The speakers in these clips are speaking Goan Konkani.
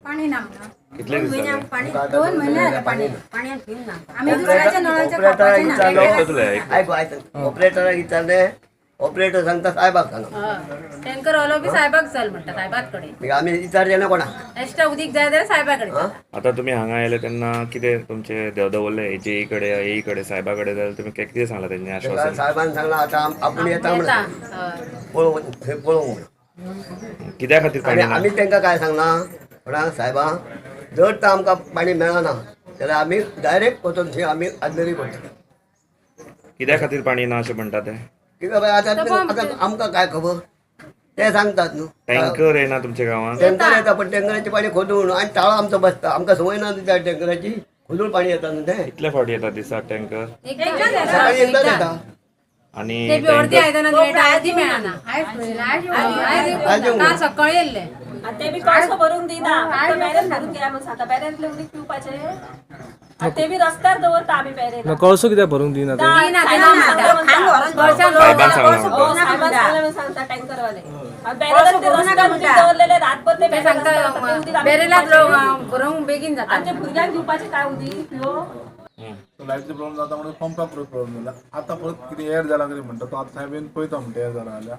पाणी ना म्हणून. कितले दीस जाले? 2 महिने झाले पाणी ना. आम्ही दुसऱ्याच्या नळाच्या ऑपरेटराक खावपाचें ना. विचारलो. तुला एक आयक आयक, ऑपरेटराक विचारले, ऑपरेटर सांगता साहेबाक सांगा. टँकर वालो बी साहेबाक चल म्हणटा, साहेबात कडेन. मागीर आमी विचारचे ना कोणाक. एक्स्ट्रा उदीक जाय जाल्यार साहेबा कडेन. आता तुम्ही हांगा आयले तेन्ना कितें तुमचे दवरले जेई कडेन, एई कडेन, साहेबा कडेन, जाल्यार तुमी कितें सांगला तेंचे आश्वासन? साहेबान सांगला आतां आपूण येता येता म्हणून हय. पळोवंक, थंय पळोवंक म्हणून. कित्या खातीर आनी पाणी ना? आमी तांकां काय सांगलां कोणाक, साहेबां, जर तर आमकां पाणी मेळना जाल्यार आमी डायरेक्ट वचून थंय आमी आजनेरी पडटले. कित्या खातीर पाणी ना अशें म्हणटा ते? कित्याक बाय, आतां आतां आमकां काय खबर, ते सांगतात न्हू. टँकर येना तुमच्या गांवांत? टँकर येता, पण टँकराचें पाणी खोदून आनी ताळो आमचो बसता. आमकां संवय ना त्या टँकराची, खोदून पाणी येता न्हू तें. कितले फावटी येता दिसाक टँकर? एकदां येता. सकाळी एकदाच येता. आणि ते बी अर्दी टँकर आयदनां मेळटा, अर्दी मेळना. आयज येवंक काल सकाळी येयल्ले. आनी ते बी कळसो भरून दिना, फक्त बॅरल भरून घ्या म्हणून सांगता. बॅरलांतलें उदीक पिवपाचें आनी ते बी रस्त्यार दवरता आमी बॅरेल. कळसो कित्याक भरूंक दिना ते? दिना, दिना म्हणटा. कळशान साहेबान सांगला म्हणटा. साहेबान सांगलें म्हणून सांगता टँकरवाले. आनी बॅरलांत ते रस्त्यार उदीक दवरलेले, रातभर ते ते बॅरल रस्त्यार आसता, ते उदीक सांगता आमी बॅरेलात पिवपाचें. भरोवंक बेगीन जाता. आमच्या भुरग्यांक दिवपाचें काय उदीक पियो? लायटीचो प्रॉब्लेम जाता म्हणून पंपाक परत प्रॉब्लेम जाला. आतां परत कितें एर जाला कितें म्हणटा तो, आतां साहेब येवन पळयता म्हणटा एर जाला जाल्यार.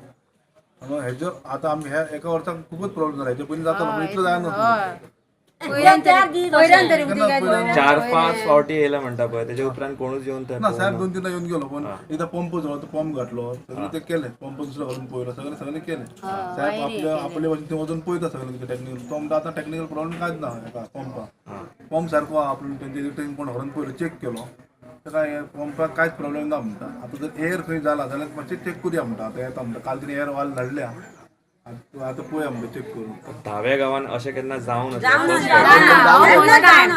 म्हणून हेजो आतां आमी ह्या एका वर्साक खूबच प्रॉब्लेम जाला. हेजे पयलीं जातालो पूण इतलो जायनासलो. पयल्यान तरी, पयल्यान तरी उदीक आयज. 4-5 फावटी येयला म्हणटा पळय, तेच्या उपरांत कोणूच येवन थंय ना साहेब, पळोवना. 2-3 येवन गेलो, पण एकदां पंप जवळ तो पंप घातलो, सगळें ते केलें, पंप दुसरो घालून पळयलो, सगळें सगळें केलें. साहेब आपल्या आपले भाशेन ते वचून पळयता सगळें कितें टेक्निकल. तो म्हणटा आतां टेक्निकल प्रॉब्लेम कांयच ना हेका पंपाक. पंप सारको आहा, आपण तेंचे इलेक्ट्रिक कोण व्हरून पळयलो, चॅक केलो, ताका हे पंपाक कांयच प्रॉब्लेम ना म्हणटा. आतां जर एर खंय जाला जाल्यार मातशें चॅक करुया म्हणटा. आतां येता म्हणटा, काल तिणें एर वाल धाडल्या, आतां आतां पळोवया म्हणटा चॅक करून. धाव्या गांवान अशें केन्ना जावं जावं ना. फर्स्ट.